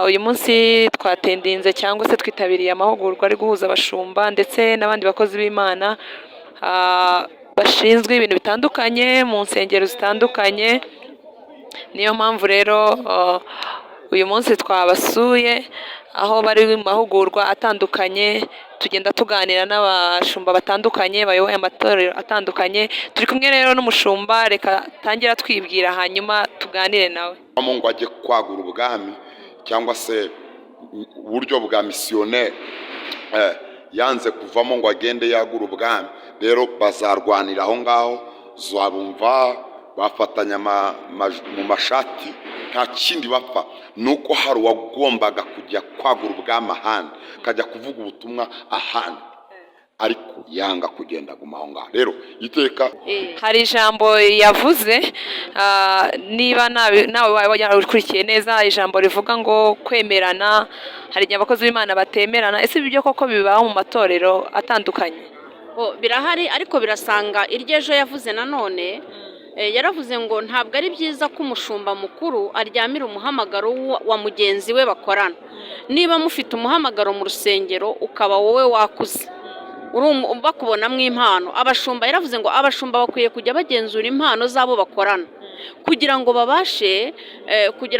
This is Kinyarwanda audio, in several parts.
Uyu munsi twatendinze cyangwa se twitabiriye amahugurwa ari guhuza abashumba ndetse n'abandi bakozi b'Imana bashinzwe ibintu bitandukanye mu nsengero zitandukanye. Niyo mpamvu rero uyu munsi twabasuye aho bari mu mahugurwa atandukanye, tugenda tuganira n'abashumba batandukanye bayoboye amatorero atandukanye. Turi kumwe rero n'umushumba, reka tangira twibwira hanyuma tuganire nawe. Ngo ajye kwagura ubwami cyangwa se uburyo bwa misiyoneri, yanze kuvamo ngo agende yagura ubwami. Rero bazarwanira aho ngaho, zabumva bafatanya mu mashati, nta kindi bapfa ni uko hari uwagombaga kujya kwagura ubwami ahandi, akajya kuvuga ubutumwa ahandi, ariko yanga kugenda, aguma aho ngaho. Rero iteka Hari ijambo yavuze, niba nawe waba warikurikiye neza, ijambo rivuga ngo kwemerana. Hari igihe abakozi b'Imana batemerana. Ese ibyo koko bibaho mu matorero atandukanye? Oh, birahari, ariko birasanga iryo ejo yavuze nanone. Yaravuze ngo ntabwo ari byiza ko umushumba mukuru aryamira umuhamagaro wa mugenzi we bakorana. Niba mufite umuhamagaro mu rusengero, ukaba wowe wakuze bakubonamo impano, abashumba, yaravuze ngo abashumba bakwiye kujya bagenzura impano z'abo bakorana kugira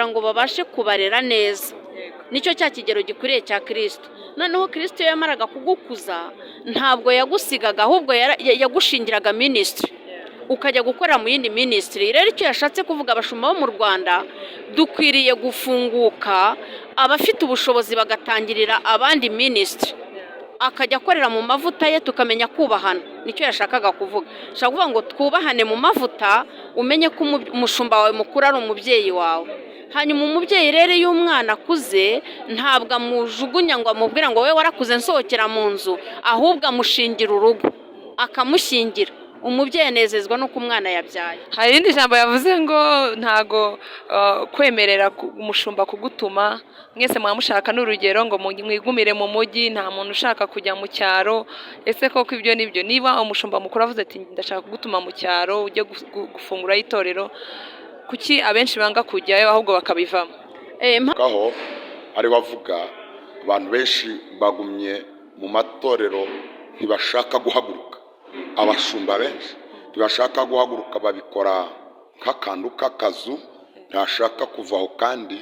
ngo babashe kubarera neza. Nicyo cya kigero gikwiriye cya Kirisito. Noneho Kirisito iyo yamaraga kugukuza, ntabwo yagusigaga, ahubwo yagushingiraga ministry, ukajya gukorera mu yindi ministry. Rero icyo yashatse kuvuga, abashumba bo mu Rwanda dukwiriye gufunguka, abafite ubushobozi bagatangirira abandi ministry, akajya akorera mu mavuta ye, tukamenya kubahana. Nicyo yashakaga kuvuga. Ashaka kuvuga ngo twubahane mu mavuta, umenye ko umushumba wawe mukuru ari umubyeyi wawe. Hanyuma umubyeyi rero, iyo umwana akuze, ntabwo amujugunya ngo amubwire ngo wowe warakuze, nsohokera mu nzu, ahubwo amushingira urugo, akamushyingira. Umubyeyi anezezwa n'uko umwana yabyaye. Hari irindi jambo yavuze ngo ntago kwemerera umushumba kugutuma. Mwese muba mushaka n'urugero ngo mwigumire mu mujyi, nta muntu ushaka kujya mu cyaro. Ese koko ibyo ni byo? Niba umushumba mukuru avuze ati: "Ndashaka kugutuma mu cyaro ujye gufungurayo itorero," kuki abenshi banga kujyayo ahubwo bakabivamo? Aho ariho avuga, abantu benshi bagumye mu matorero, ntibashaka guhaguruka. Abashumba benshi ntibashaka guhaguruka, babikora nk'akantu k'akazu, ntashaka kuvaho. Kandi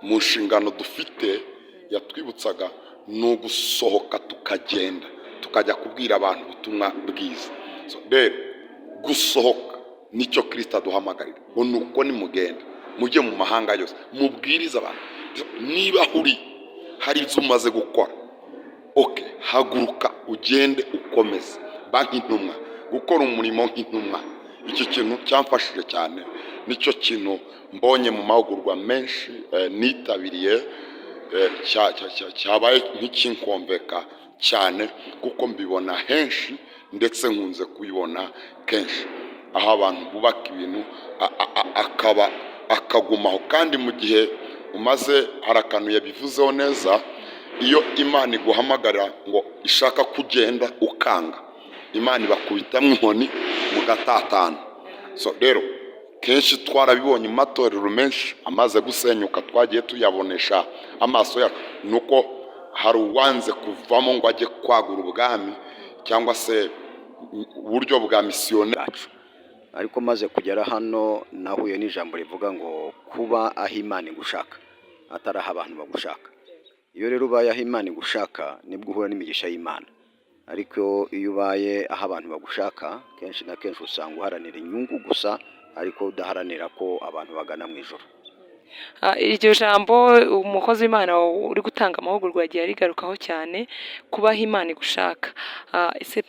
mu nshingano dufite yatwibutsaga ni ugusohoka tukagenda, tukajya kubwira abantu ubutumwa bwiza. So, rero gusohoka nicyo Kirisita aduhamagarira, ngo ni uko nimugenda mujye mu mahanga yose mubwirize abantu. Niba uri hari ibyo umaze gukora, okay, haguruka ugende, ukomeze ba nk'intumwa, gukora umurimo nk'intumwa. Iki kintu cyamfashije cyane, nicyo kintu mbonye mu mahugurwa menshi nitabiriye, cyabaye nk'ikinkomveka cyane, kuko mbibona henshi, ndetse nkunze kubibona kenshi aho abantu bubaka ibintu akaba akagumaho. Kandi mu gihe umaze, hari akantu yabivuzeho neza: iyo Imana iguhamagara ngo ishaka kugenda ukanga, Imana ibakubitamo inkoni mugatatana. So rero kenshi twarabibonye mu matorero menshi amaze gusenyuka, twagiye tuyabonesha amaso yacu, ni uko hari uwanze kuvamo ngo ajye kwagura ubwami cyangwa se uburyo bwa misiyoneri. Yacu. Ariko maze kugera hano, nahuye n'ijambo rivuga ngo kuba aho Imana igushaka, atari aho abantu bagushaka. Iyo rero ubaye aho Imana igushaka, nibwo uhura n'imigisha y'Imana. Ariko iyo ubaye aho abantu bagushaka, kenshi na kenshi usanga uharanira inyungu gusa, ariko udaharanira ko abantu bagana mu ijuru. Iryo jambo umukozi w'Imana uri gutanga amahugurwa yagiye arigarukaho cyane, kubaho Imana igushaka. Ese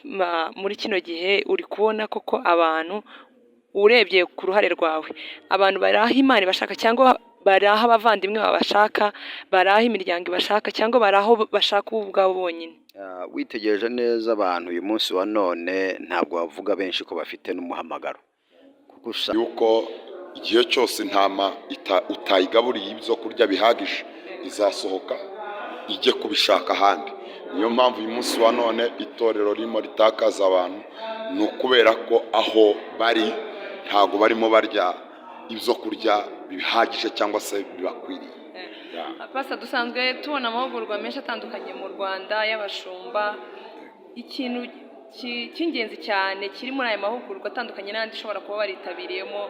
muri kino gihe uri kubona koko abantu, urebye ku ruhare rwawe, abantu bari aho Imana ibashaka, cyangwa bari aho abavandimwe babashaka, bari aho imiryango ibashaka, cyangwa bari aho bashaka bo ubwabo bonyine? Witegereje neza abantu uyu munsi wa none, ntabwo bavuga benshi ko bafite n'umuhamagaro, kuko usanga yuko igihe cyose intama utayigaburiye ibyo kurya bihagije, izasohoka ijye kubishaka ahandi. Niyo mpamvu uyu munsi wa none itorero ririmo ritakaza abantu, ni ukubera ko aho bari ntabwo barimo barya ibyo kurya bihagije cyangwa se bibakwiriye. Pastor, dusanzwe tubona amahugurwa menshi atandukanye mu Rwanda y'abashumba. Ikintu cy'ingenzi cyane kiri muri aya mahugurwa atandukanye n'andi ushobora kuba waritabiriyemo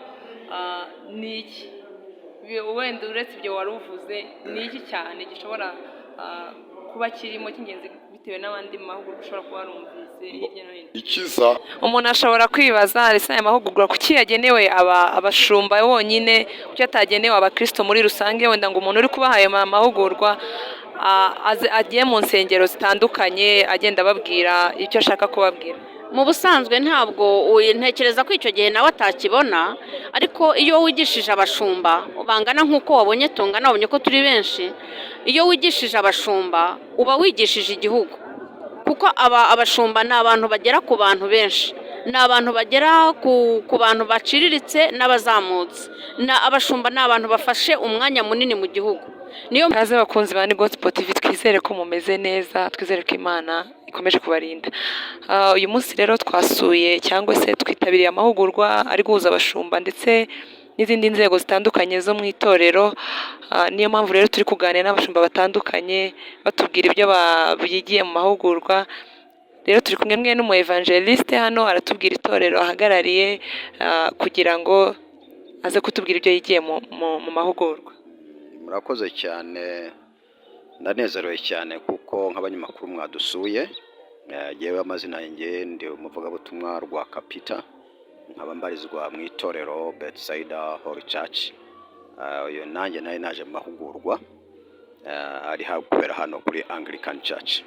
ni iki? Wenda uretse ibyo wari uvuze, ni iki cyane gishobora kuba kirimo cy'ingenzi bitewe n'abandi mahugurwa ushobora kuba warumvise hirya no hino? Ikiza. Umuntu ashobora kwibaza: ese aya mahugurwa kuki yagenewe abashumba bonyine, kuki atagenewe abakristo muri rusange? Wenda ngo umuntu uri kubaha ayo mahugurwa agiye mu nsengero zitandukanye, agenda ababwira icyo ashaka kubabwira. Mu busanzwe ntabwo ntekereza ko icyo gihe nawe atakibona, ariko iyo wigishije abashumba bangana nk'uko wabonye tungana, wabonye ko turi benshi, iyo wigishije abashumba uba wigishije igihugu, kuko abashumba ni abantu bagera ku bantu benshi, ni abantu bagera ku bantu baciriritse n'abazamutse. Abashumba ni abantu bafashe umwanya munini mu gihugu, niyo Kaze bakunzi ba Ni Gospel TV, twizere ko mumeze neza, twizere ko Imana ikomeje kubarinda. Uyu munsi rero twasuye cyangwa se twitabiriye amahugurwa ari guhuza abashumba ndetse n'izindi nzego zitandukanye zo mu itorero. Niyo mpamvu rero turi kuganira n'abashumba batandukanye, batubwira ibyo bigiye mu mahugurwa. Rero turi kumwe mwe n'umu evangeliste hano, aratubwira itorero ahagarariye kugira ngo aze kutubwira ibyo yigiye mu mahugurwa. Murakoze cyane, ndanezerewe cyane kuko nk'abanyamakuru mwadusuye. Jyewe amazina yanjye ndi umuvugabutumwa rwa Kapita, nkaba mbarizwa mu itorero Bethsaida Holy Church. Uyu nanjye nari naje mu mahugurwa ari kubera hano kuri Anglican Church.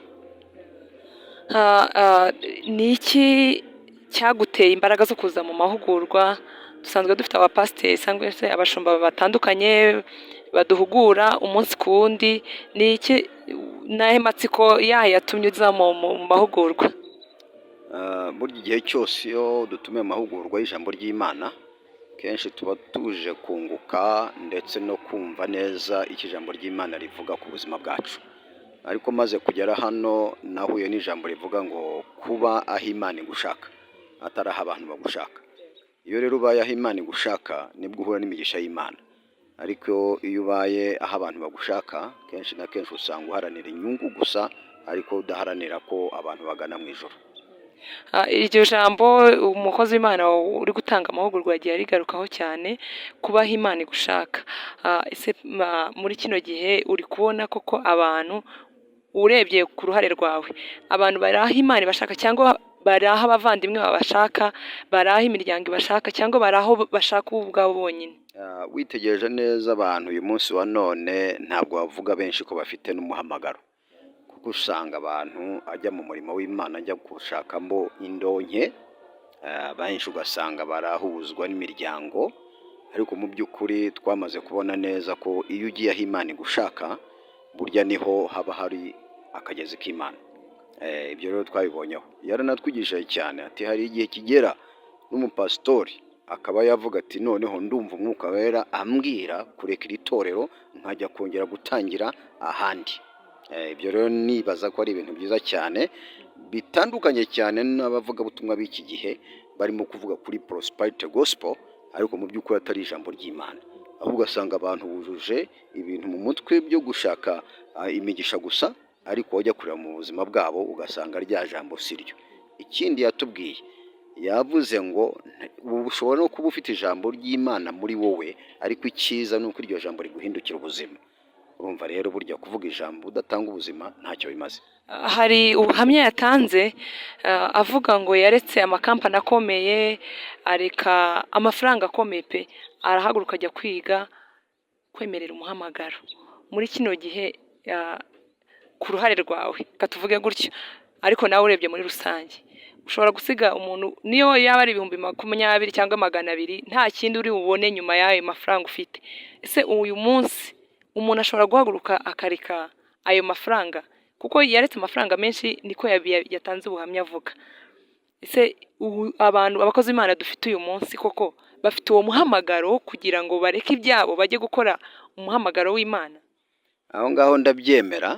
Ni iki cyaguteye imbaraga zo kuza mu mahugurwa? Dusanzwe dufite abapasiteri cyangwa se abashumba batandukanye baduhugura umunsi ku wundi. Ni iki, n'ahe matsiko yahe yatumye uza mu mahugurwa? Burya igihe cyose iyo dutumiwe mu mahugurwa y'ijambo ry'Imana, kenshi tuba tuje kunguka ndetse no kumva neza icyo ijambo ry'Imana rivuga ku buzima bwacu. Ariko maze kugera hano nahuye n'ijambo rivuga ngo kuba aho Imana igushaka, atari aho abantu bagushaka. Iyo rero ubaye aho Imana igushaka nibwo uhura n'imigisha y'Imana, ariko iyo ubaye aho abantu bagushaka, kenshi na kenshi usanga uharanira inyungu gusa, ariko udaharanira ko abantu bagana mu ijuru. Iryo jambo umukozi w'Imana uri gutanga amahugurwa yagiye arigarukaho cyane, kubaho Imana igushaka. Ese muri kino gihe uri kubona koko abantu, urebye ku ruhare rwawe, abantu bari aho Imana ibashaka, cyangwa bari aho abavandimwe babashaka, bari aho imiryango ibashaka, cyangwa bari aho bashaka bo ubwabo bonyine? Witegereje neza abantu uyu munsi wa none, ntabwo bavuga benshi ko bafite n'umuhamagaro, kuko usanga abantu ajya mu murimo w'Imana ajya gushakamo indonke. Benshi ugasanga barahuzwa n'imiryango, ariko mu by'ukuri twamaze kubona neza ko iyo ugiye aho Imana igushaka, burya niho haba hari akagezi k'Imana. Ibyo rero twabibonyeho, yaranatwigishije cyane ati hari igihe kigera n'umupasitori akaba yavuga ati noneho ndumva Umwuka Wera ambwira kureka iri torero nkajya kongera gutangira ahandi. Ibyo rero nibaza ko ari ibintu byiza cyane, bitandukanye cyane n'abavugabutumwa b'iki gihe barimo kuvuga kuri prosperity gospel, ariko mu by'ukuri atari ijambo ry'Imana, ahubwo ugasanga abantu bujuje ibintu mu mutwe byo gushaka imigisha gusa, ariko wajya kureba mu buzima bwabo ugasanga rya jambo si ryo. Ikindi yatubwiye, yavuze ngo ubu ushobora no kuba ufite ijambo ry'Imana muri wowe, ariko icyiza ni uko iryo jambo riguhindukira ubuzima. Urumva rero, burya kuvuga ijambo udatanga ubuzima ntacyo bimaze. Hari ubuhamya yatanze avuga ngo yaretse amakampani akomeye, areka amafaranga akomeye pe, arahaguruka ajya kwiga kwemerera umuhamagaro. Muri kino gihe, ku ruhare rwawe, reka tuvuge gutyo, ariko nawe urebye muri rusange, ushobora gusiga umuntu niyo yaba ari 20,000 cyangwa 200, nta kindi uri bubone nyuma y'ayo mafaranga ufite. Ese uyu munsi umuntu ashobora guhaguruka akareka ayo mafaranga, kuko yaretse amafaranga menshi, niko yatanze ubuhamya avuga? Ese ubu abantu, abakozi b'Imana dufite uyu munsi, koko bafite uwo muhamagaro kugira ngo bareke ibyabo bajye gukora umuhamagaro w'Imana? Aho ngaho ndabyemera,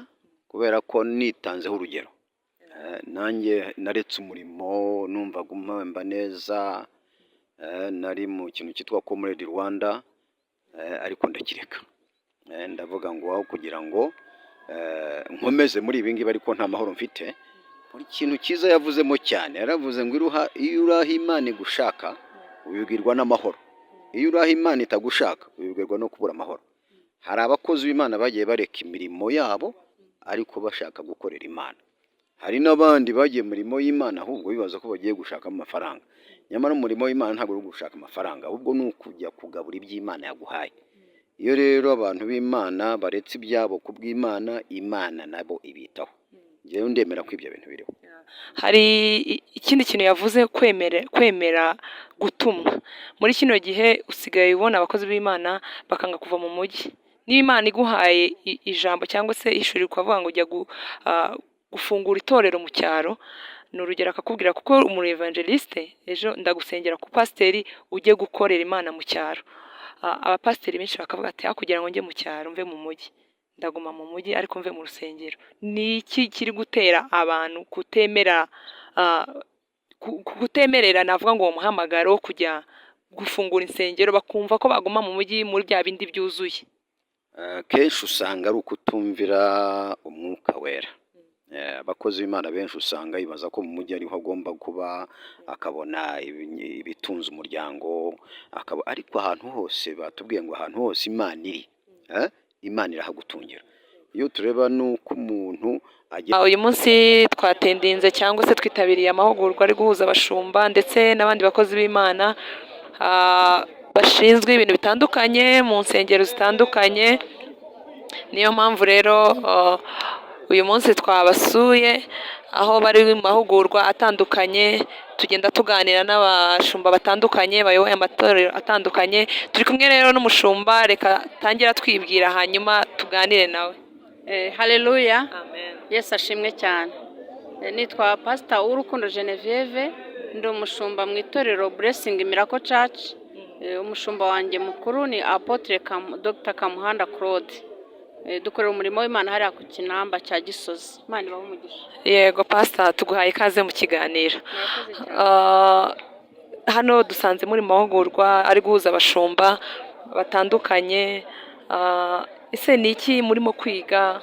kubera ko nitanzeho urugero. Nanjye naretse umurimo numvaga umpemba neza, nari mu kintu cyitwa Comrade Rwanda, ariko ndakireka. Ndavuga ngo aho kugira ngo nkomeze muri ibi ngibi ariko nta mahoro mfite. Buri kintu cyiza yavuzemo cyane, yaravuze ngo iyo uri aho Imana igushaka ubibwirwa n'amahoro, iyo uri aho Imana itagushaka ubibwirwa no kubura amahoro. Hari abakozi b'Imana bagiye bareka imirimo yabo ariko bashaka gukorera Imana. Hari n'abandi bagiye mu mirimo y'Imana ahubwo bibaza ko bagiye gushakamo amafaranga. Nyamara umurimo w'Imana ntabwo uri gushaka amafaranga, ahubwo ni ukujya kugabura ibyo Imana yaguhaye. Iyo rero abantu b'Imana baretse ibyabo ku bw'Imana, Imana nabo ibitaho. Njyewe ndemera ko ibyo bintu biriho. Hari ikindi kintu yavuze, kwemera gutumwa. Muri kino gihe usigaye ubona abakozi b'Imana bakanga kuva mu mujyi. Niba Imana iguhaye ijambo cyangwa se ishuri ukavuga ngo ujya gufungura itorero mu cyaro, ni urugero, akakubwira kuko umu evangeliste, ejo ndagusengera ku pasiteri ujye gukorera Imana mu cyaro. Abapasiteri benshi bakavuga ati aho kugira ngo njye mu cyaro mve mu mujyi, ndaguma mu mujyi ariko mve mu rusengero. Ni iki kiri gutera abantu kutemera, kutemerera navuga ngo uwo muhamagaro wo kujya gufungura insengero, bakumva ko baguma mu mujyi muri bya bindi byuzuye? Kenshi usanga ari ukutumvira Umwuka Wera. Abakozi b'Imana benshi usanga yibaza ko mu mujyi ariho agomba kuba, akabona ibitunze umuryango, akaba, ariko ahantu hose batubwiye ngo ahantu hose Imana iri, Imana irahagutungira. Iyo tureba nuko umuntu agera Uyu munsi twatendinze cyangwa se twitabiriye amahugurwa ari guhuza abashumba ndetse n'abandi bakozi b'Imana bashinzwe ibintu bitandukanye mu nsengero zitandukanye. Niyo mpamvu rero uyu munsi twabasuye aho bari mu mahugurwa atandukanye, tugenda tuganira n'abashumba batandukanye bayoboye amatorero atandukanye. Turi kumwe rero n'umushumba, reka tangira twibwira hanyuma tuganire nawe. Haleluya. Amen. Yesu ashimwe cyane. Nitwa Pastor Urukundo Genevieve, ndi umushumba mu itorero Blessing Miracle Church. Umushumba wanjye mukuru ni Apotre Dr Kamuhanda Claude. Dukorera umurimo w'Imana hariya ku Kinamba cya Gisozi. Imana ibahe umugisha. Yego Pastor, tuguhaye ikaze mu kiganiro. Murakoze cyane. Hano dusanze muri mu mahugurwa ari guhuza abashumba batandukanye. Ese ni iki murimo kwiga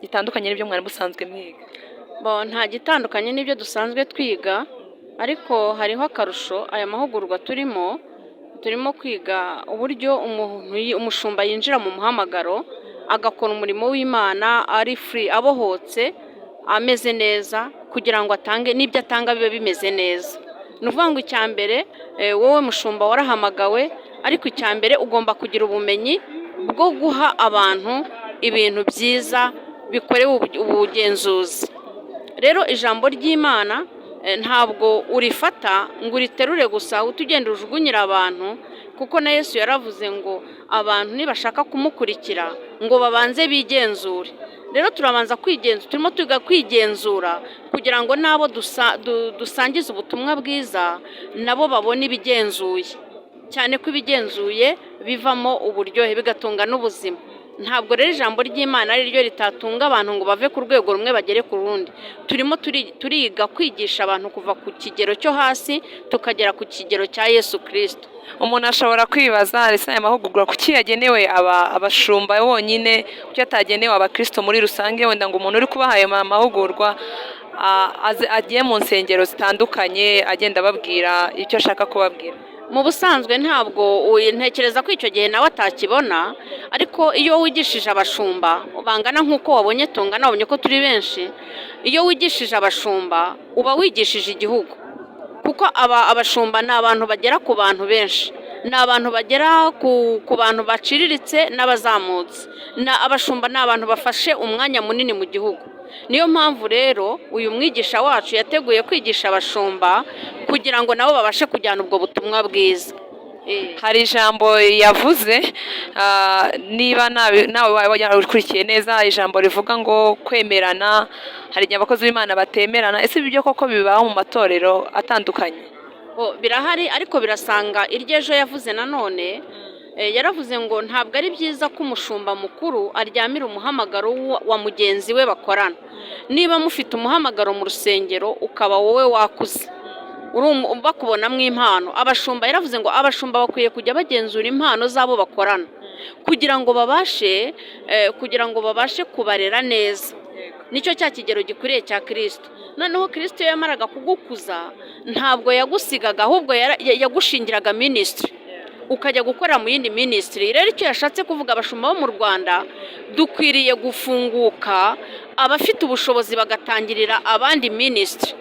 gitandukanye n'ibyo mwari musanzwe mwiga? Bo, nta gitandukanye n'ibyo dusanzwe twiga, ariko hariho akarusho. Aya mahugurwa turimo kwiga uburyo umuntu umushumba yinjira mu muhamagaro, agakora umurimo w'Imana ari free, abohotse, ameze neza, kugira ngo atange n'ibyo atanga bibe bimeze neza. Ni ukuvuga ngo icya mbere, wowe mushumba warahamagawe, ariko icya mbere ugomba kugira ubumenyi bwo guha abantu ibintu byiza bikorewe ubugenzuzi. Rero ijambo ry'Imana ntabwo urifata ngo uriterure gusa uhite ugenda ujugunyira abantu, kuko na Yesu yaravuze ngo abantu nibashaka kumukurikira ngo babanze bigenzure. Rero turabanza kwigenzura, turimo twiga kwigenzura kugira ngo n'abo dusangiza ubutumwa bwiza nabo babone ibigenzuye, cyane ko ibigenzuye bivamo uburyohe bigatunga n'ubuzima. Ntabwo rero ijambo ry'Imana ari ryo ritatunga abantu ngo bave ku rwego rumwe bagere ku rundi. Turimo turiga kwigisha abantu kuva ku kigero cyo hasi tukagera ku kigero cya Yesu Kirisito. Umuntu ashobora kwibaza, ese aya mahugurwa kuki yagenewe abashumba bonyine, kuki atagenewe abakristo muri rusange? Wenda ngo umuntu uri kubaha ayo mahugurwa agiye mu nsengero zitandukanye agenda ababwira icyo ashaka kubabwira. Mu busanzwe ntabwo ntekereza ko icyo gihe nawe atakibona, ariko iyo wigishije abashumba bangana nk'uko wabonye tungana, wabonye ko turi benshi, iyo wigishije abashumba uba wigishije igihugu, kuko abashumba ni abantu bagera ku bantu benshi, ni abantu bagera ku bantu baciriritse n'abazamutse. Abashumba ni abantu bafashe umwanya munini mu gihugu. Niyo mpamvu rero uyu mwigisha wacu yateguye kwigisha abashumba kugira ngo nabo babashe kujyana ubwo butumwa bwiza. Hari ijambo yavuze, niba nawe waba warikurikiye neza, ijambo rivuga ngo kwemerana. Hari igihe abakozi b'Imana batemerana. Ese ibyo koko bibaho mu matorero atandukanye? Birahari, ariko birasanga iryo ejo yavuze nanone. Yaravuze ngo ntabwo ari byiza ko umushumba mukuru aryamira umuhamagaro wa mugenzi we bakorana. Niba mufite umuhamagaro mu rusengero ukaba wowe wakuze bakubonamo impano, abashumba, yaravuze ngo abashumba bakwiye kujya bagenzura impano z'abo bakorana. kugira ngo babashe kubarera neza. Nicyo cya kigero gikwiriye cya Kirisito. Noneho Kirisito iyo yamaraga kugukuza, ntabwo yagusigaga, ahubwo yagushingiraga ministry, ukajya gukora mu yindi ministry. Rero icyo yashatse kuvuga, abashumba bo mu Rwanda dukwiriye gufunguka, abafite ubushobozi bagatangirira abandi ministry,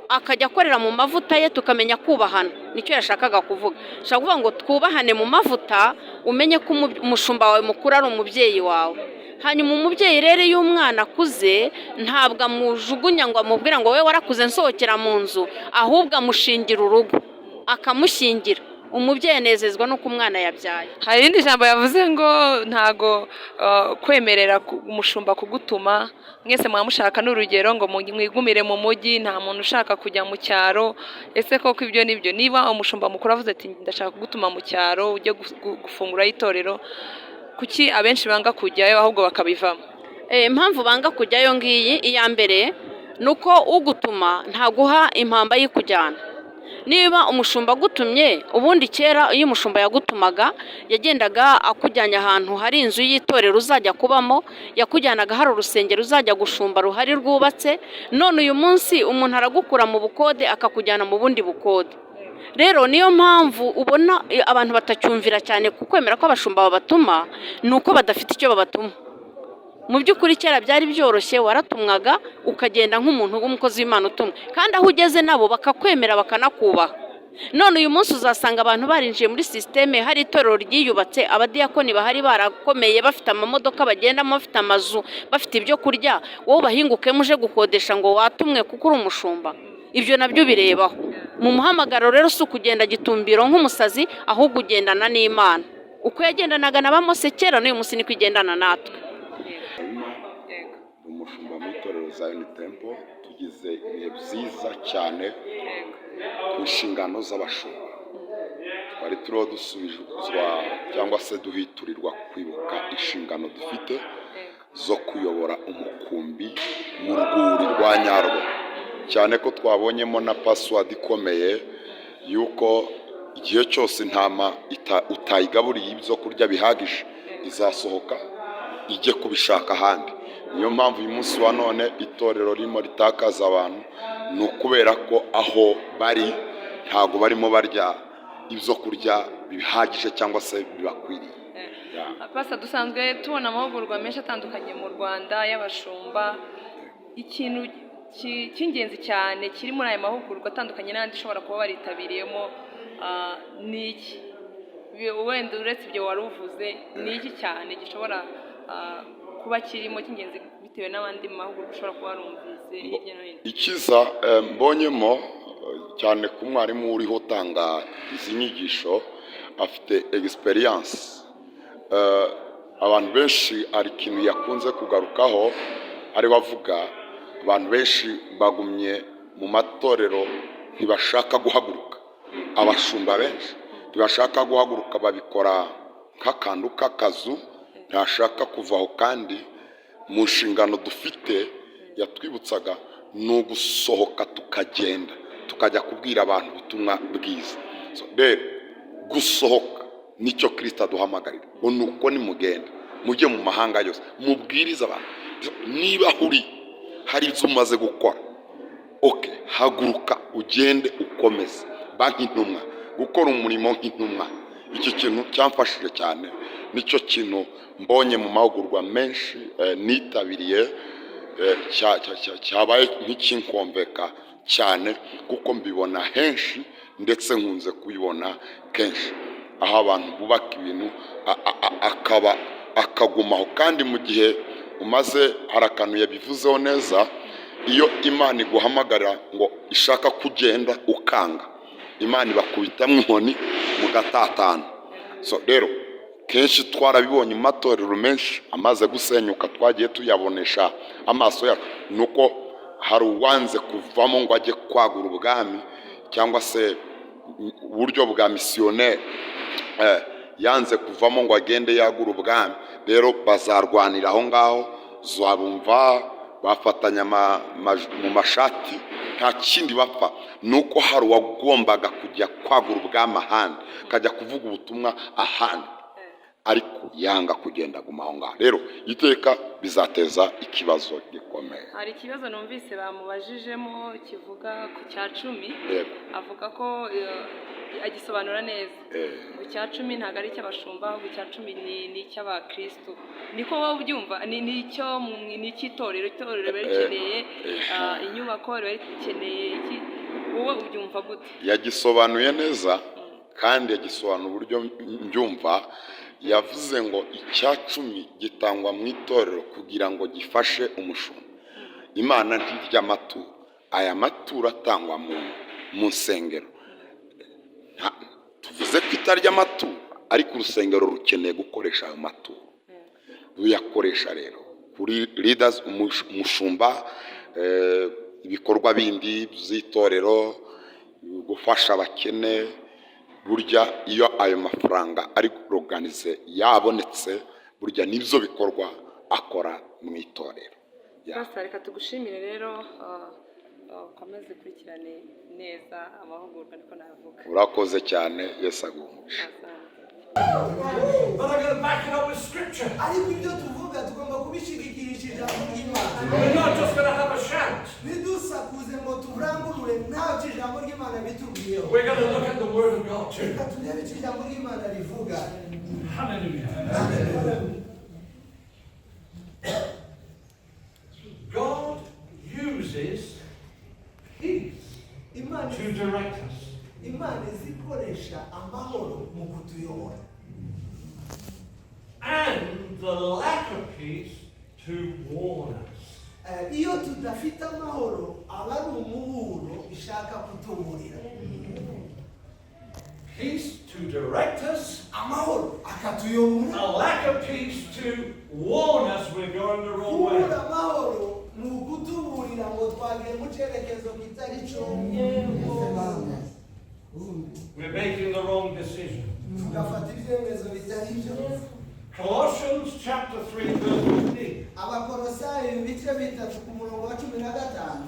akajya akorera mu mavuta ye, tukamenya kubahana. Nicyo yashakaga kuvuga. Ashaka kuvuga ngo twubahane mu mavuta, umenye ko umushumba wawe mukuru ari umubyeyi wawe. Hanyuma umubyeyi rero, iyo umwana akuze, ntabwo amujugunya ngo amubwire ngo wowe warakuze, nsohokera mu nzu, ahubwo amushingira urugo, akamushyingira. Umubyeyi anezezwa n'uko umwana yabyaye. Hari irindi jambo yavuze ngo ntago kwemerera umushumba kugutuma. Mwese muba mushaka, n'urugero, ngo mwigumire mu mujyi, nta muntu ushaka kujya mu cyaro. Ese koko ibyo ni byo? Niba umushumba mukuru avuze ati: "Ndashaka kugutuma mu cyaro, ujye gufungurayo itorero," kuki abenshi banga kujyayo ahubwo bakabivamo? Impamvu banga kujyayo ngiyi: iya mbere ni uko ugutuma ntaguha impamba y'ikujyana. Niba umushumba agutumye, ubundi kera iyo umushumba yagutumaga, yagendaga akujyanye ahantu hari inzu y'itorero uzajya kubamo, yakujyanaga hari urusengero uzajya gushumba ruhari rwubatse. None uyu munsi umuntu aragukura mu bukode akakujyana mu bundi bukode. Rero niyo mpamvu ubona abantu batacyumvira cyane ku kwemera ko abashumba babatuma, ni uko badafite icyo babatuma. Mu by'ukuri kera byari byoroshye, waratumwaga ukagenda nk'umuntu w'umukozi w'Imana utumwe, kandi aho ugeze nabo bakakwemera, bakanakubaha. None uyu munsi uzasanga abantu barinjiye muri système, hari itorero ryiyubatse, abadiyakoni bahari barakomeye, bafite amamodoka bagendamo, bafite amazu, bafite ibyo kurya, wowe ubahingukemo uje gukodesha ngo watumwe kuko uri umushumba. Ibyo nabyo birebaho mu muhamagaro. Rero si ukugenda gitumbiro nk'umusazi, ahubwo ugendana n'Imana uko yagendanaga na ba Mose kera, n'uyu munsi niko igendana natwe. Hanyuma ni umushumba mu itorero Zion Temple. Tugize ibihe byiza cyane ku nshingano z'abashumba. Twari turiho dusubizwa cyangwa se duhiturirwa kwibuka inshingano dufite zo kuyobora umukumbi mu rwuri rwa nyarwo, cyane ko twabonyemo na password ikomeye y'uko igihe cyose intama utayigaburiye ibyo kurya bihagije, izasohoka ijye kubishaka ahandi. Niyo mpamvu uyu munsi wa none itorero ririmo ritakaza abantu, ni ukubera ko aho bari ntabwo barimo barya ibyo kurya bihagije cyangwa se bibakwiriye. Yeah. Pastor, dusanzwe tubona amahugurwa menshi atandukanye mu Rwanda y'abashumba. Ikintu cy'ingenzi cyane kiri muri aya mahugurwa atandukanye n'andi ushobora kuba waritabiriyemo ni iki? Wenda uretse ibyo wari uvuze, ni iki cyane gishobora kuba kirimo cy'ingenzi bitewe n'abandi mahugurwa ushobora kuba warumvise hirya no hino? Ikiza mbonyemo cyane ku mwarimu uriho utanga izi nyigisho, afite experience. Abantu benshi, hari ikintu yakunze kugarukaho ariwe avuga: abantu benshi bagumye mu matorero, ntibashaka guhaguruka. Abashumba benshi ntibashaka guhaguruka, babikora nk'akantu k'akazu, ntashaka kuvaho. Kandi mu nshingano dufite yatwibutsaga ni ugusohoka tukagenda, tukajya kubwira abantu ubutumwa bwiza. So, rero gusohoka nicyo Kirisita aduhamagarira, ngo ni uko nimugenda mujye mu mahanga yose mubwirize abantu. Niba uri hari ibyo umaze gukora, okay, haguruka ugende, ukomeze ba nk'intumwa, gukora umurimo nk'intumwa. Iki kintu cyamfashije cyane, nicyo kintu mbonye mu mahugurwa menshi nitabiriye, cyabaye nk'ikinkomveka cyane, kuko mbibona henshi, ndetse nkunze kubibona kenshi aho abantu bubaka ibintu akaba akagumaho. Kandi mu gihe umaze, hari akantu yabivuzeho neza: iyo Imana iguhamagara ngo ishaka kugenda ukanga, Imana ibakubitamo inkoni mugatatana. So rero kenshi twarabibonye mu matorero menshi amaze gusenyuka, twagiye tuyabonesha amaso yacu, ni uko hari uwanze kuvamo ngo ajye kwagura ubwami cyangwa se uburyo bwa misiyoneri. Yanze kuvamo ngo agende yagura ubwami. Rero bazarwanira aho ngaho, zabumva bafatanya mu mashati, nta kindi bapfa, ni uko hari uwagombaga kujya kwagura ubwami ahandi, akajya kuvuga ubutumwa ahandi. Ariko yanga kugenda, aguma aho ngaho. Rero iteka bizateza ikibazo gikomeye. Hari ikibazo numvise bamubajijemo kivuga ku cya cumi. Avuga ko agisobanura neza ngo icya cumi ntabwo ari icy'abashumba, ahubwo icya cumi ni icy'abakristu. Niko wowe ubyumva? Ni icy'itorero. Itorero riba rikeneye inyubako, riba rikeneye iki. Wowe ubyumva gute? Yagisobanuye neza kandi yagisobanura uburyo mbyumva. Yavuze ngo icya cumi gitangwa mu itorero kugira ngo gifashe umushumba. Imana ntirya amaturo. Aya maturo atangwa mu nsengero, tuvuze ko itarya amaturo, ariko urusengero rukeneye gukoresha ayo maturo. Ruyakoresha rero kuri leaders, umushumba, ibikorwa bindi by'itorero, gufasha abakene. Burya iyo ayo mafaranga ari organize yabonetse, burya nibyo bikorwa akora mu itorero. Ya. Pastor, reka tugushimire rero, ukomeze ukurikirane neza amahugurwa, niko navuga. Urakoze cyane, Yesu aguhe umugisha. Asante. But I'm going to back it up with scripture. Ariko ibyo tuvuga tugomba kubishigikirisha ijambo ry'Imana. We're not just going to have a shout. Ntidusakuze ngo turangurure ntacyo ijambo ry'Imana bitubwiyeho. We're going to look at the Word of God too. Reka turebe icyo ijambo ry'Imana rivuga. Hallelujah. Hallelujah. God uses peace Imana to direct us. Imana izikoresha amahoro mu kutuyobora. And the lack of peace to warn us. Iyo tudafite amahoro aba ari umuburo ishaka kutuburira. Peace to direct us, Amahoro akatuyobora, a lack of peace to warn us we're going the wrong way. Kubura amahoro ni ukutuburira ngo twagiye mu cyerekezo kitari cyo. We're making the wrong decision. Tugafata ibyemezo bitari byo. Colossians chapter 3, verse 15. Abakorosayi ibice 3 ku murongo wa 15.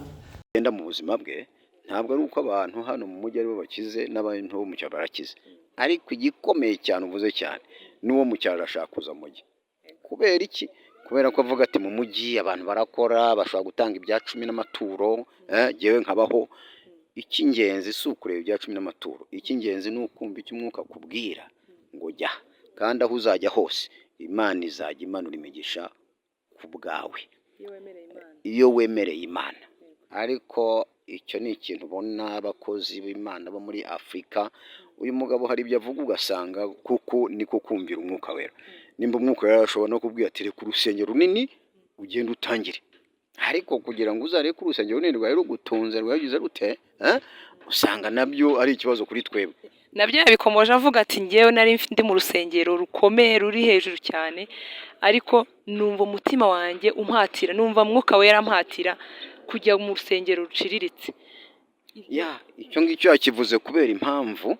Genda mu buzima bwe, ntabwo ari uko abantu hano mu mujyi aribo bakize, n'abantu bo mu cyaro barakize. Ariko igikomeye cyane uvuze cyane, n'uwo mu cyaro arashaka kuza mu mujyi. Kubera iki? Kubera ko avuga ati: "Mu mujyi abantu barakora, bashobora gutanga ibya cumi n'amaturo, jyewe nkabaho." Icy'ingenzi si ukureba ibya cumi n'amaturo, icy'ingenzi ni ukumva icyo Umwuka akubwira ngo jya, kandi aho uzajya hose Imana izajya imanura imigisha ku bwawe. Iyo wemereye Imana. Iyo wemereye Imana. Ariko icyo ni ikintu ubona abakozi b'Imana bo muri Afurika, uyu mugabo hari ibyo avuga ugasanga kuko niko kumvira Umwuka Wera. Nimba Umwuka Wera ashobora no kubwira ati: "Reka urusengero runini, ugende utangire," ariko kugira ngo uzareke urusengero runini rwari rugutunze, rwagize rute, usanga nabyo ari ikibazo kuri twebwe. Nabyo yabikomoje avuga ati: "Ngewe nari ndi mu rusengero rukomeye ruri hejuru cyane, ariko numva umutima wanjye umpatira, numva Mwuka Wera ampatira kujya mu rusengero ruciriritse." Ya, icyo ngicyo yakivuze kubera impamvu.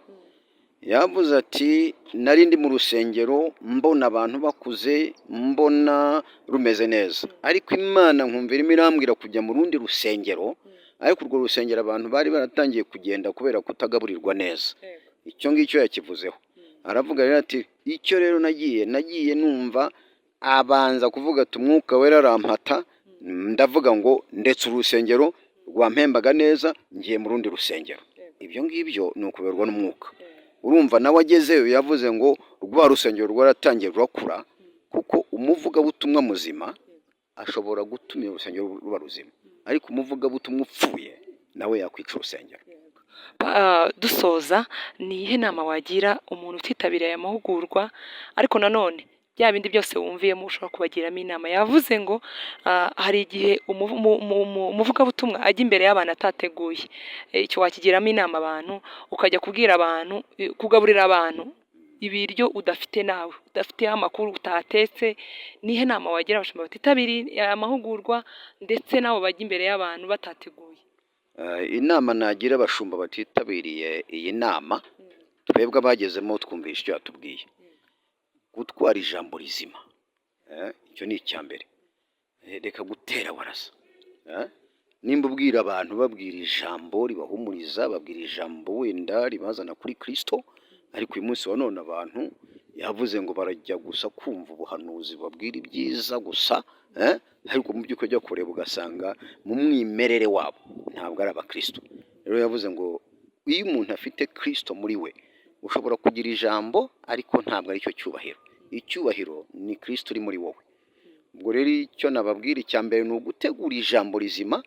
Yavuze ati: "Nari ndi mu rusengero, mbona abantu bakuze, mbona rumeze neza, ariko Imana nkumva irimo irambwira kujya mu rundi rusengero." Ariko urwo rusengero abantu bari baratangiye kugenda kubera kutagaburirwa neza. Icyo ngicyo yakivuzeho. Aravuga rero ati: "Icyo rero nagiye numva," abanza kuvuga ati: "Umwuka Wera arampata, ndavuga ngo ndetse urusengero rwampembaga neza, ngiye mu rundi rusengero." Ibyo ngibyo ni ukuberwa n'Umwuka. Urumva nawe agezeyo yavuze ngo rwa rusengero rwaratangiye rurakura, kuko umuvugabutumwa muzima ashobora gutuma urusengero ruba ruzima, ariko umuvugabutumwa upfuye nawe yakwica urusengero. Dusoza, ni iyihe nama wagira umuntu utitabiriye aya mahugurwa, ariko nanone bya bindi byose wumviyemo ushobora kubagiramo inama? Yavuze ngo hari igihe umuvugabutumwa ajya imbere y'abantu atateguye. Icyo wakigiramo inama abantu, ukajya kubwira abantu, kugaburira abantu ibiryo udafite, nawe udafiteho amakuru, utatetse. Nihe nama wagira abashumba batitabiriye aya mahugurwa, ndetse n'abo bajya imbere y'abantu batateguye? Inama nagira abashumba batitabiriye iyi nama, twebwe abagezemo twumvishe icyo yatubwiye: gutwara ijambo rizima. Icyo ni icya mbere. Reka gutera warasa. Nimba ubwira abantu, babwira ijambo ribahumuriza, babwira ijambo wenda ribazana kuri Kirisito. Ariko uyu munsi wa none abantu Yavuze ngo barajya gusa kumva ubuhanuzi babwira ibyiza gusa, ariko mu by'ukuri ujya kureba ugasanga mu mwimerere wabo ntabwo ari abakristo. Rero yavuze ngo iyo umuntu afite Kristo muri we, ushobora kugira ijambo, ariko ntabwo aricyo cyubahiro. Icyubahiro ni Kristo uri muri wowe. Ubwo rero icyo nababwira, icya mbere ni ugutegura ijambo rizima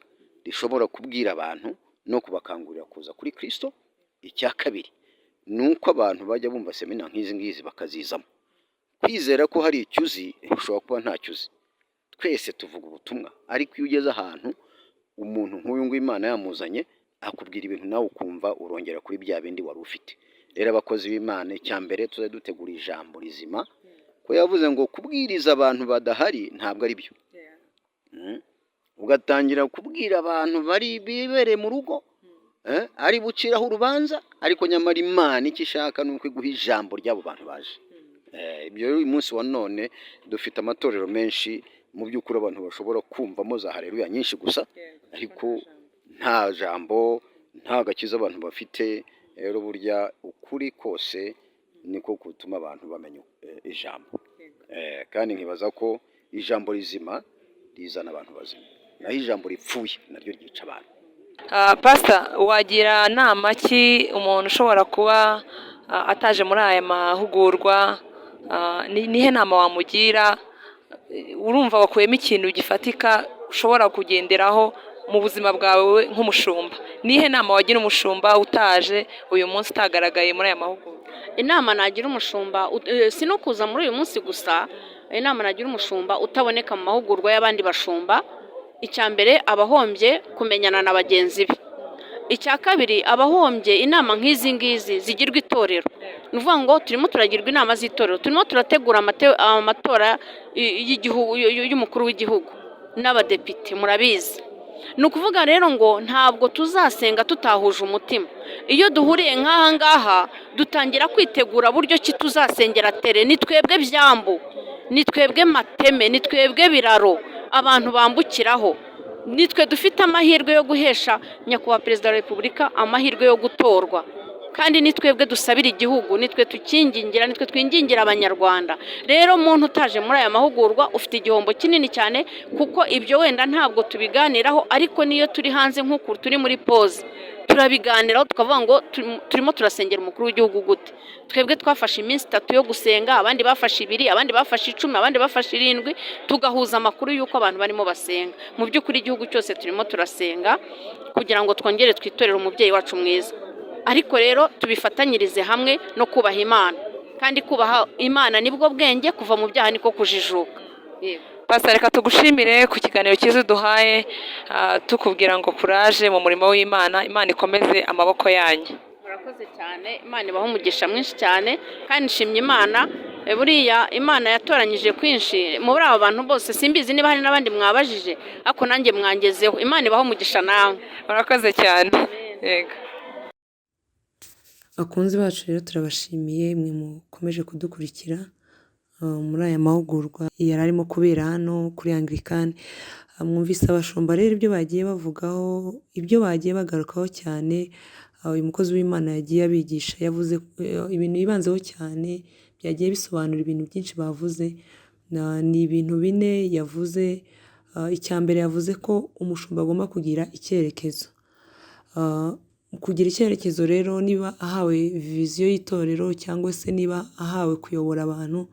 rishobora kubwira abantu no kubakangurira kuza kuri Kristo. Icya kabiri ni uko abantu bajya bumva seminar nk'izi ngizi bakazizamo. Kwizera ko hari icyo uzi, ushobora kuba ntacyo uzi. Twese tuvuga ubutumwa, ariko iyo ugeze ahantu umuntu nk'uyu nguyu Imana yamuzanye, akubwira ibintu nawe ukumva urongera kuri bya bindi wari ufite. Rero abakozi b'Imana, icya mbere tuzajya dutegura ijambo rizima, ko yavuze ngo kubwiriza abantu badahari ntabwo ari byo. Ugatangira kubwira abantu bari bibereye mu rugo, ari buciraho urubanza, ariko nyamara Imana icyo ishaka ni uko iguha ijambo ry'abo bantu baje. Ibyo rero, uyu munsi wa none dufite amatorero menshi, mu by'ukuri abantu bashobora kumvamo za hareruya nyinshi gusa, ariko nta jambo, nta gakiza abantu bafite. Rero burya ukuri kose niko gutuma abantu bamenya ijambo. Kandi nkibaza ko ijambo rizima rizana abantu bazima, naho ijambo ripfuye naryo ryica abantu. Pastor, wagira nama ki umuntu ushobora kuba ataje muri aya mahugurwa? Nihe nama wamugira? Urumva wakuyemo ikintu gifatika ushobora kugenderaho mu buzima bwawe nk'umushumba. Nihe nama wagira umushumba utaje uyu munsi, utagaragaye muri aya mahugurwa? Inama nagira umushumba, si no kuza muri uyu munsi gusa, inama nagira umushumba utaboneka mu mahugurwa y'abandi bashumba, icya mbere aba ahombye kumenyana na bagenzi be. Icya kabiri, aba ahombye inama nk'izi ngizi zigirwa itorero. Ni ukuvuga ngo turimo turagirwa inama z'itorero, turimo turategura amatora y'igihugu, y'umukuru w'igihugu n'abadepite, murabizi. Ni ukuvuga rero ngo ntabwo tuzasenga tutahuje umutima. Iyo duhuriye nk'aha ngaha, dutangira kwitegura buryo ki tuzasengera tere. Ni twebwe byambu, ni twebwe mateme, ni twebwe biraro abantu bambukiraho, nitwe dufite amahirwe yo guhesha Nyakubahwa Perezida wa Repubulika amahirwe yo gutorwa, kandi ni twebwe dusabira igihugu, nitwe tukingingira, nitwe twingingira Abanyarwanda. Rero muntu utaje muri aya mahugurwa, ufite igihombo kinini cyane, kuko ibyo wenda ntabwo tubiganiraho, ariko niyo turi hanze nk'uku turi muri pause, turabiganiraho, tukavuga ngo turimo turasengera umukuru w'igihugu gute. Twebwe twafashe iminsi 3 yo gusenga, abandi bafashe 2, abandi bafashe 10, abandi bafashe 7, tugahuza amakuru y'uko abantu barimo basenga. Mu by'ukuri igihugu cyose turimo turasenga kugira ngo twongere twitorere umubyeyi wacu mwiza. Ariko rero tubifatanyirize hamwe no kubaha Imana, kandi kubaha Imana nibwo bwenge, kuva mu byaha niko kujijuka. Yego. Pastor, reka tugushimire ku kiganiro cyiza uduhaye, tukubwira ngo kuraje mu murimo w'Imana, Imana ikomeze amaboko yanyu. Murakoze cyane, Imana ibaha umugisha mwinshi cyane, kandi nshimye Imana. Buriya Imana yatoranyije kwinshi muri aba bantu bose, simbizi niba hari n'abandi mwabajije, ariko nanjye mwangezeho. Imana ibaha umugisha nawe. Murakoze cyane, yego. Bakunzi bacu rero, turabashimiye mwe mukomeje kudukurikira muri aya mahugurwa yari arimo kubera hano kuri Anglikani. Mwumvise abashumba rero ibyo bagiye bavugaho, ibyo bagiye bagarukaho cyane. Uyu mukozi w'Imana yagiye abigisha, yavuze ibintu yibanzeho cyane byagiye bisobanura ibintu byinshi bavuze. Ni ibintu bine yavuze. Icya mbere, yavuze ko umushumba agomba kugira icyerekezo. Kugira icyerekezo rero, niba ahawe vision y'itorero cyangwa se niba ahawe kuyobora abantu,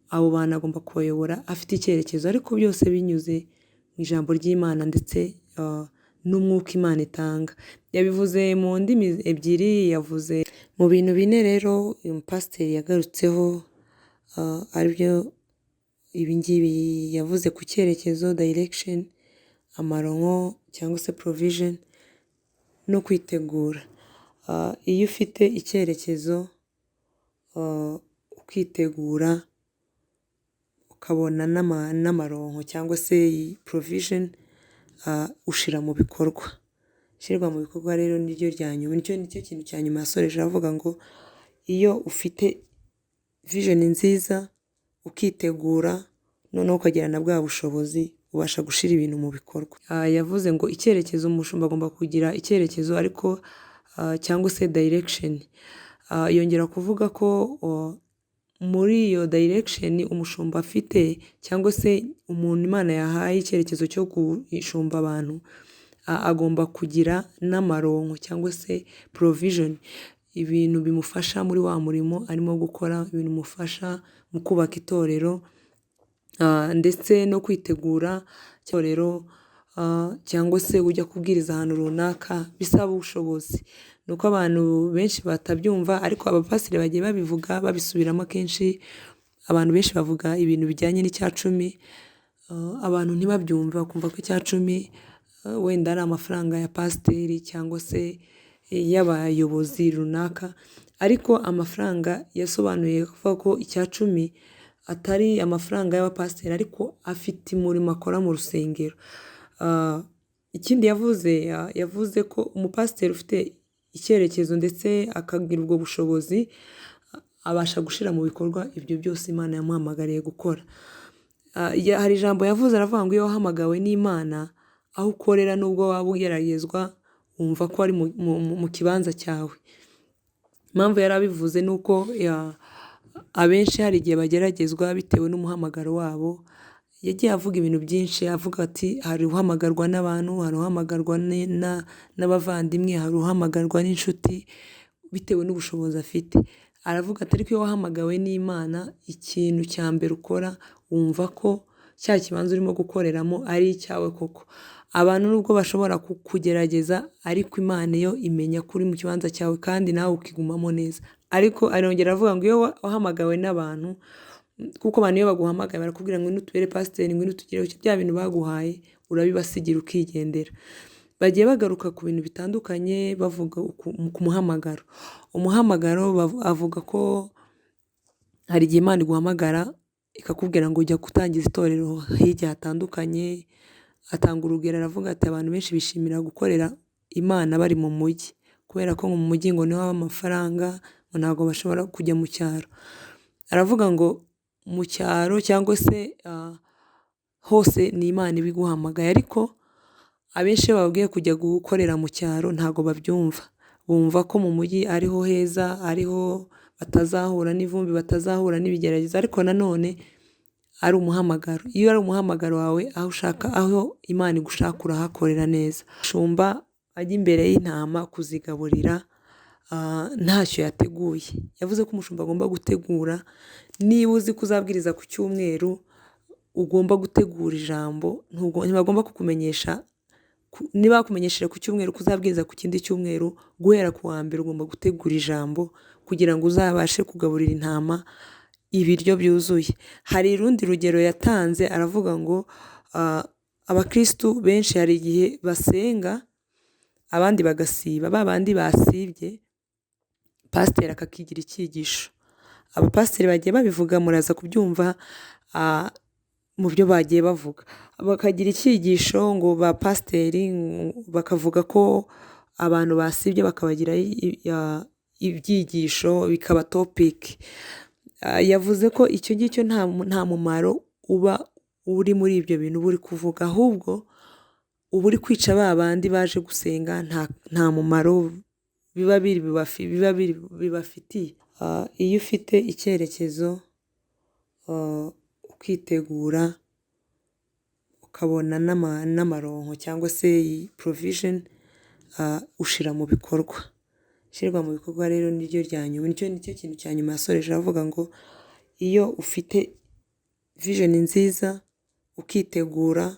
abo bantu agomba kubayobora afite icyerekezo, ariko byose binyuze mu ijambo ry'Imana ndetse n'umwuka Imana itanga. Yabivuze mu ndimi ebyiri, yavuze mu bintu bine. Rero uyu mupasiteri yagarutseho aribyo ibi ngibi: yavuze ku cyerekezo, direction, amaronko cyangwa se provision, no kwitegura. Iyo ufite icyerekezo, ukitegura, ukabona n'amaronko cyangwa se provision, ushyira mu bikorwa. Ishyirwa mu bikorwa rero niryo rya nyuma, nicyo kintu cya nyuma yasoreje avuga ngo iyo ufite vision nziza, ukitegura, noneho ukagira na bwa bushobozi, ubasha gushyira ibintu mu bikorwa. Yavuze ngo icyerekezo, umushumba agomba kugira icyerekezo ariko cyangwa se direction. Yongera kuvuga ko Muri iyo direction umushumba afite, cyangwa se umuntu Imana yahaye icyerekezo cyo gushumba abantu, agomba kugira n'amaronko cyangwa se provision, ibintu bimufasha muri wa murimo arimo gukora, ibintu bimufasha mu kubaka itorero, ndetse no kwitegura itorero, cyangwa se ujya kubwiriza ahantu runaka, bisaba ubushobozi. Ni uko abantu benshi batabyumva, ariko abapasiteri bagiye babivuga babisubiramo kenshi. Abantu benshi bavuga ibintu bijyanye n'icya cumi, abantu ntibabyumve, bakumva ko icya cumi wenda ari amafaranga ya pasiteri cyangwa se y'abayobozi runaka, ariko amafaranga yasobanuye kuvuga ko icya cumi atari amafaranga y'abapasiteri, ariko afite umurimo akora mu rusengero. Ikindi yavuze ko umupasiteri ufite icyerekezo ndetse akagira ubwo bushobozi, abasha gushyira mu bikorwa ibyo byose Imana yamuhamagariye gukora. Hari ijambo yavuze, aravuga ngo iyo wahamagawe n'Imana, aho ukorera nubwo waba ugeragezwa, wumva ko ari mu kibanza cyawe. Impamvu yari abivuze ni uko abenshi hari igihe bageragezwa bitewe n'umuhamagaro wabo. Yagiye avuga ibintu byinshi, avuga ati hari uhamagarwa n'abantu, hari uhamagarwa n'abavandimwe, hari uhamagarwa n'inshuti, bitewe n'ubushobozi afite. Aravuga ati ariko iyo wahamagawe n'Imana, ikintu cya mbere ukora wumva ko cya kibanza urimo gukoreramo ari icyawe koko. Abantu nubwo bashobora kukugerageza, ariko Imana yo imenya ko uri mu kibanza cyawe kandi nawe ukigumamo neza. Ariko arongera aravuga ngo iyo wahamagawe n'abantu, kuko abantu iyo baguhamagaye barakubwira ngo ngwino utubere pasiteri, ngwino utugire bya bintu baguhaye, urabibasigira ukigendera. Bagiye bagaruka ku bintu bitandukanye, bavuga ku muhamagaro. Umuhamagaro avuga ko hari igihe Imana iguhamagara ikakubwira ngo ujya gutangiza itorero hirya hatandukanye. Atanga urugero aravuga ati abantu benshi bishimira gukorera Imana bari mu mujyi, kubera ko mu mujyi ngo niho haba amafaranga, ngo ntabwo bashobora kujya mu cyaro. Aravuga ngo mu cyaro cyangwa se hose ni Imana iba iguhamagaye, ariko abenshi iyo bababwiye kujya gukorera mu cyaro ntabwo babyumva. Bumva ko mu mujyi ariho heza, ariho batazahura n'ivumbi, batazahura n'ibigeragezo, ariko nanone ari umuhamagaro. Iyo ari umuhamagaro wawe, aho ushaka, aho Imana igushaka urahakorera neza. Umushumba ajya imbere y'intama kuzigaburira ntacyo yateguye. Yavuze ko umushumba agomba gutegura, niba uzi ko uzabwiriza ku cyumweru, ugomba gutegura ijambo, ntibagomba kukumenyesha, niba bakumenyesheje ku cyumweru ko uzabwiriza ku kindi cyumweru, guhera ku wa mbere ugomba gutegura ijambo kugira ngo uzabashe kugaburira intama ibiryo byuzuye. Hari urundi rugero yatanze, aravuga ngo abakristu benshi hari igihe basenga abandi bagasiba, ba bandi basibye pasiteri akakigira icyigisho. Abapasiteri bagiye babivuga, muraza kubyumva mu byo bagiye bavuga. Bakagira icyigisho ngo ba pasiteri bakavuga ko abantu basibye bakabagira ibyigisho, bikaba topic. Yavuze ko icyo ngicyo nta mumaro uba uri muri ibyo bintu uba uri kuvuga, ahubwo uba uri kwica ba bandi baje gusenga, nta mumaro biba biri bibafitiye. Iyo ufite icyerekezo, ukitegura, ukabona n'amaronko cyangwa se provision, ushira mu bikorwa. Ishyirwa mu bikorwa rero niryo rya nyuma, nicyo kintu cya nyuma yasoreje avuga ngo iyo ufite vision nziza, ukitegura,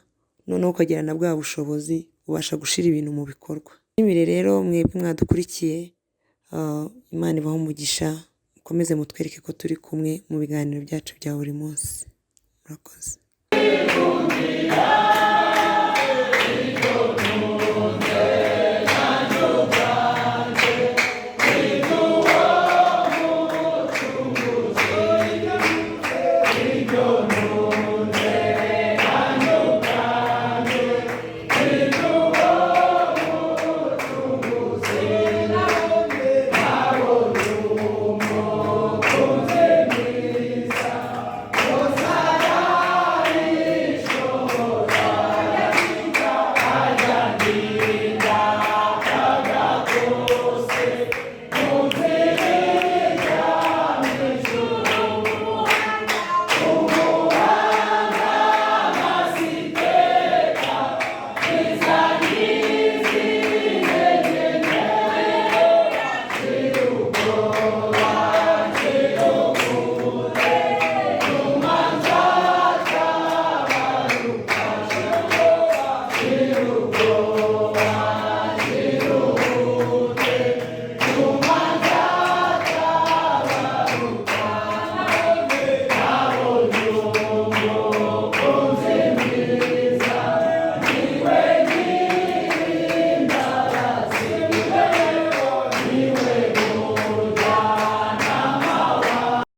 noneho ukagira na bwa bushobozi, ubasha gushyira ibintu mu bikorwa. Nshimire rero mwebwe mwadukurikiye, Imana ibahe umugisha, mukomeze mutwereke ko turi kumwe mu biganiro byacu bya buri munsi. Murakoze.